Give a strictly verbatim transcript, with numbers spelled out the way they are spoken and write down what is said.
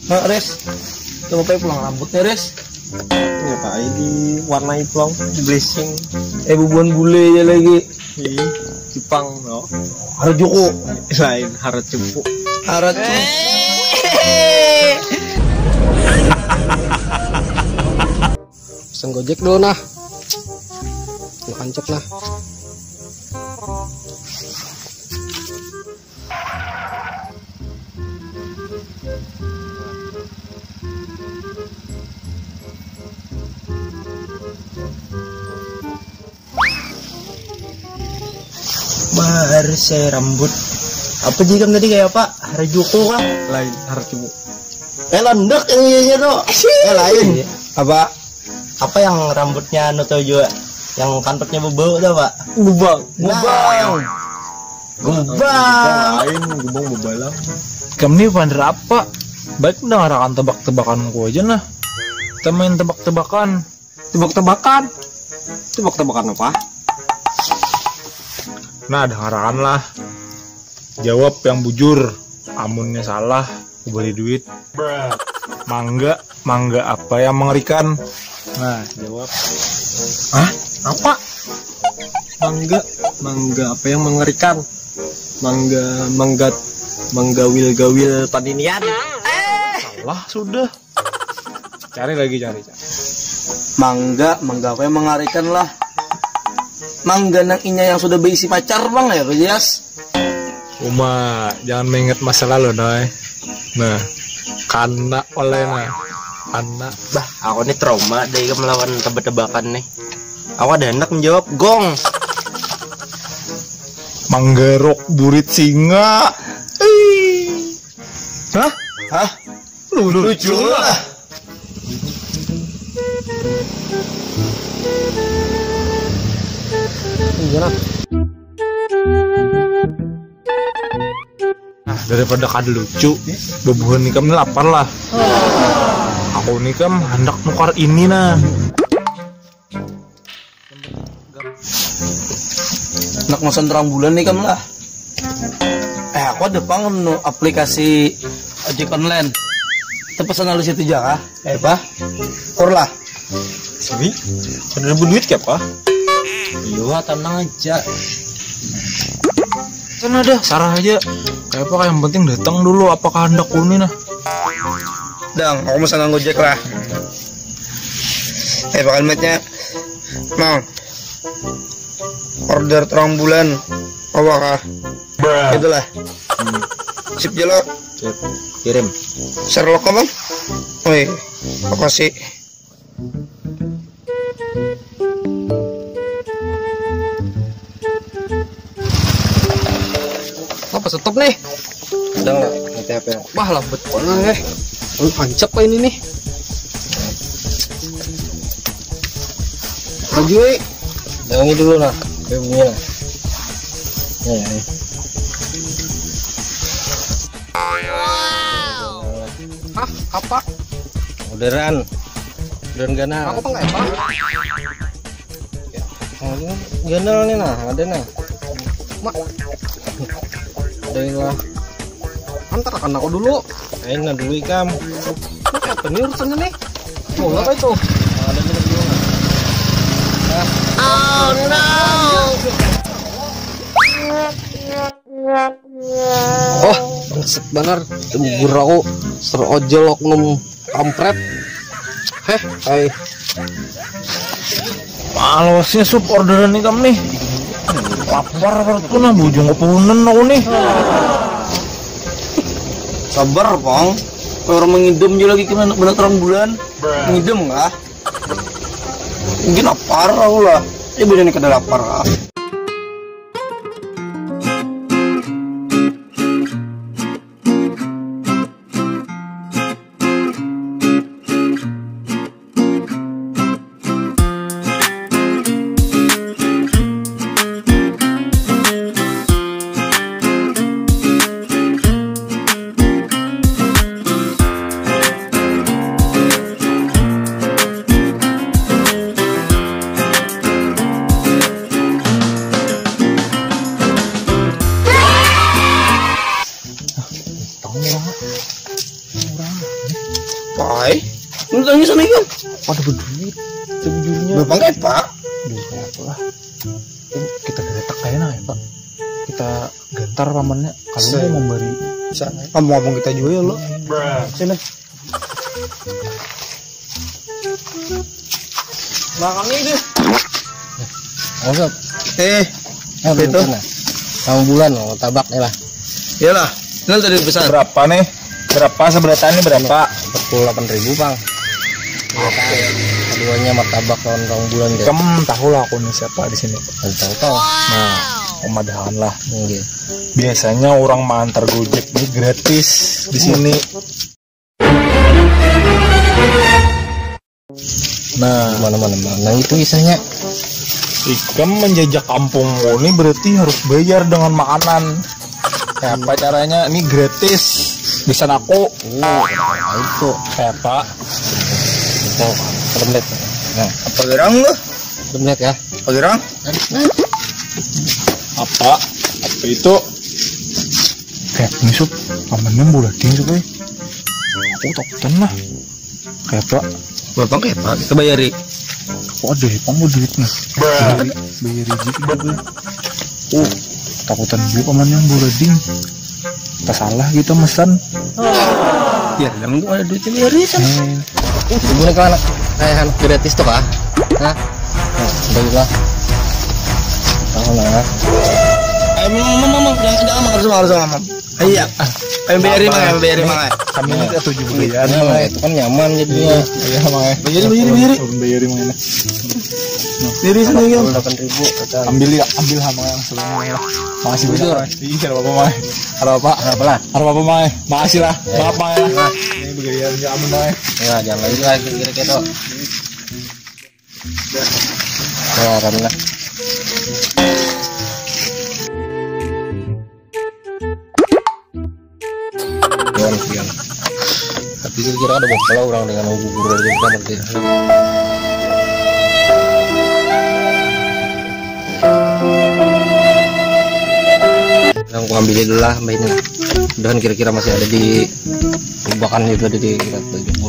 Nah, Res, coba pakai pulang rambutnya, Res. Ini apa? Ini warnai pulang, blushing. Eh, bubuhan bule ya lagi. Ih, Jepang, no. Harajuku. Lain, Harajuku. Harajuku. Pesan Gojek dulu, nah. Makan cek, nah. Mar, saya rambut. Apa jikam tadi kayak apa? Harajuku kah? Lain, Harajuku. Eh, landak yang iya tuh. Eh, lain. Apa? Apa yang rambutnya anu tuh juga? Yang kantutnya bebau tuh apa? Gubang. Nah. Gubang. Gubang. Lain, gubang bebalang. Kamu nih pander apa? Baik, dengarakan tebak-tebakanku aja, nah. Kita main tebak-tebakan. Tebak-tebakan? Tebak-tebakan apa? Nah, dengarakan lah. Jawab yang bujur. Amunnya salah, aku beri duit. Mangga, mangga apa yang mengerikan? Nah, jawab. Hah? Apa? Mangga, mangga apa yang mengerikan? Mangga, mangga, mangga wil-gawil paninian. Salah sudah. Cari lagi, cari, cari. Mangga, mangga apa yang mengerikan lah? Mangga nang inya yang sudah berisi pacar, Bang, ya, Jas? Uma, jangan mengingat masa lalu, Noy. Nah, kana oleh, nah. Kana. Bah, aku nih trauma deh ikam melawan tebak-tebakan nih. Aku ada hendak menjawab gong. Manggarok burit singa. Ih. Hah? Hah? Lucu lah. Iya lah. Nah, daripada kada lucu, bubuhan ikam ni lapar lah. Aku ni kam handak nukar ini nah. Handak mesan terang bulan ni kam lah. Eh, aku ada pang nu aplikasi ojek online. Kita pesan halus itu aja kah? Eh, apa? Kur lah. Sini, kada ada duit kaya apa? Iya, tenang aja. Sana dah, sarah aja. Kaya apa, yang penting datang dulu apa kehendak kuni nah. Dang, aku mesan Gojek lah. Eh, bakal matnya. Mang. Order terang bulan. Apa kah? Itulah. Sip jelo. Sip. Kirim. Sherlock apa? Oi, apa sih? Apa stop nih? Ada nggak nanti apa yang Wah, lambat banget eh. Lu pancap apa ini nih? Lagi, eh. Jangan dulu nah. Kayak bunyi lah. Ya, ya. Hah? Apa? Orderan. Orderan ganal. Aku pengen apa? Ganal nih nah, ada nah. Mak. Ada ini lah. Antarkan aku dulu. Ayo nah dulu ikam. Ini apa nih urusannya nih? Mau apa itu? Ada nih dulu nah. Oh no. Oh, bangsat banar. Gugur aku. Serojol oknum kampret. Heh, hai. Malosnya sup orderan ikam nih. Lapar perutku nah, bujung kepunan aku nih. Sabar, Pang. Orang mengidem aja lagi kena bener terang bulan. Mengidem kah? Mungkin lapar aku lah. Eh, budak ini kada lapar kah? Nih kan. Waduh, berduit. Sejujurnya. Berapa enggak, Pak? Duh, kenapa lah? Kita geratak kayaknya ya, Pak. Kita gentar pamannya kalau mau memberi. Bisa. Ngomong-ngomong kita juga ya lo. Sini. Belakangnya itu. Masuk. Eh, apa itu? Nah, tahun bulan, oh, tabak ya lah. Iyalah, ini tadi besar. Berapa nih? Berapa seberatnya nih, berapa? Empat puluh delapan ribu, Bang. Oke. Keduanya martabak lawan tahun bulan deh. Kamu tahu lah aku nih siapa di sini. Tahu tahu. Nah, pemadahan lah. Iya. Biasanya orang mengantar Gojek nih gratis di sini. Nah, mana mana mana itu isanya. Ikam menjajah kampung ini berarti harus bayar dengan makanan. Kayak apa caranya? Ini gratis. Bisa aku. Oh, itu. Kayak apa? Itu. Remlet. Nah, apa gerang lu? Remlet ya. Apa gerang? Apa? Apa itu? Kayak ini sup. Amannya bulat ini sup. Aku takutan lah. Kayak apa? Bapak kayak apa? Kita bayari. Kok ada ya? Kamu duit nih. Bayari, bayari gitu. Oh, takutan juga paman yang burading. Tak salah kita mesan. Ya, dalam tuh ada duitnya bayari kan. Uh, gimana kalau anak kayak anak gratis tuh kah? Hah? Nah, baiklah. Tahu lah. Ayo, mama, mama, jangan, jangan, harus, harus, mama. Iya. Ayo, bayari, Mang, ayo, bayari, Mang. Kami ini setuju budaya. Nah, itu kan nyaman jadinya. Iya, Mang. Bayari, bayari, bayari. Bayari, Mang. Diri sendiri kan. Delapan ribu total. Ambil ya, ambil sama yang sebelumnya. Makasih banyak, Mang. Iya, ada apa-apa, Mang. Ada apa? Ada apa lah? Ada apa-apa, Mang. Makasih lah. Maaf, Mang. Ini budaya nggak aman, Mang. Ya, jangan lagi lah kira-kira gitu. Keluaran lah. Kawan siang. Tapi kira-kira ada berapa orang dengan gugur dari kamar dia. Yang aku ambil dulu lah, Mbak, ini. Dan kira-kira masih ada di lubakan itu, ada di kita tuju.